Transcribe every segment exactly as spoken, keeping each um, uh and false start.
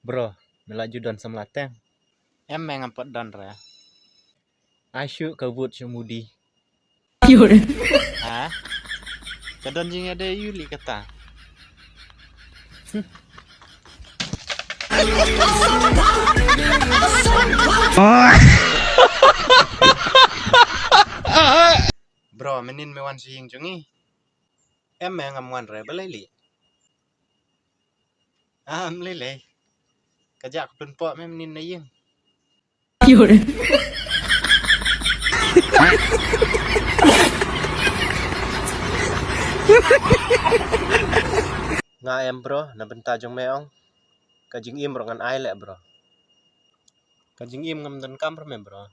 Bro, me la ju don samla teng? Em, me ngam pat don re. Ai shu ka vote shu Modi. Ha? Ka don jingïadei ïu li kata. Bro, mynnin me wan sha ïing jong ngi? Em, me ngam wan re, balei li? Ah, em lei lei. Ka jah ka pynpoh me mynnin na ïing. Nga em bro, na bynta jong me ong. Ka jingim ruh ngan ai leh bro. Ka jingim ngam donkam ruh me bro.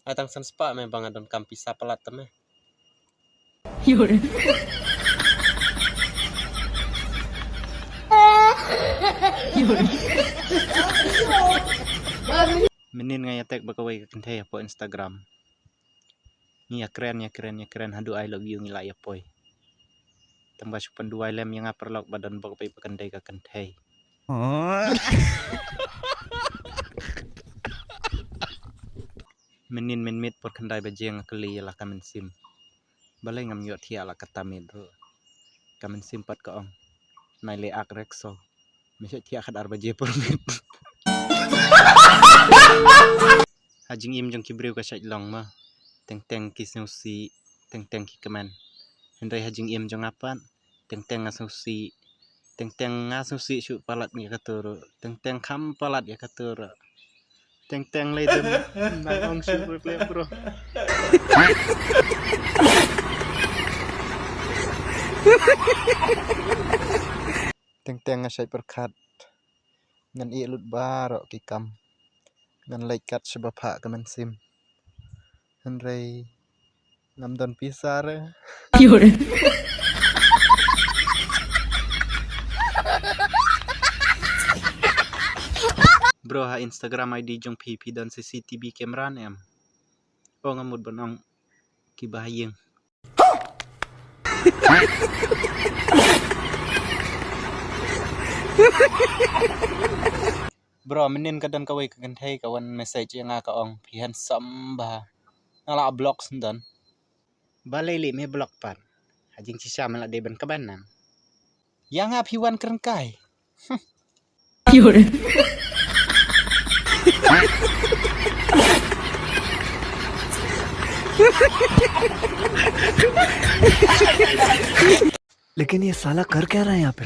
Ai tang san spah me ba nga donkam pisa palat te me. Mynnin nga ïa tag ba kawei ka kynthei hapoh Instagram. Ngi ïa kren, ïa kren, ïa kren haduh I love you ngi la ïa poi. Tang ba shu pynduwai lem ïa nga paralok ba don bok ba i ba kyndei ka kynthei. Mynnin mynmiet por khyndai baje nga kylli ïa la ka mynsiem. Balei ngam ïoh thiah la kata miet ruh. Ka mynsiem pat ka ong. Nai leh ak rek so. Me shait thiah khat ar baje por miet. Ha jingim jong ki briew ka shait long ma. Teng teng ki sngewsih, teng teng ki kmen. Hynrei ha jingim jong nga pat, teng teng nga sngewsih. Teng teng nga sngewsih shu palat ïa kato ruh. Teng teng kham palat ïa kato ruh. Teng teng lei dem nang ong shu ruh leh bro. Teng teng nga shait pyrkhat. Ngan ïeh lut baroh ki kam. Ngan leit kat shaba phah ka mynsiem. Hynrei ngam don pisa re. Bro, ha Instagram I D jong phi, phi don C C T V camera ne em? O, nga mut ban ong kiba ha ïing. Bro, mynnin ka don kawei ka kynthei ka wan message ïa nga ka ong phi handsome bha. Nga la block shen don. Balei lei me block pat? Ha jingshisha me la dei ban kmen nang. Ïa nga phi wan kren kai. लेकिन ये साला कर क्या रहा है यहाँ पे?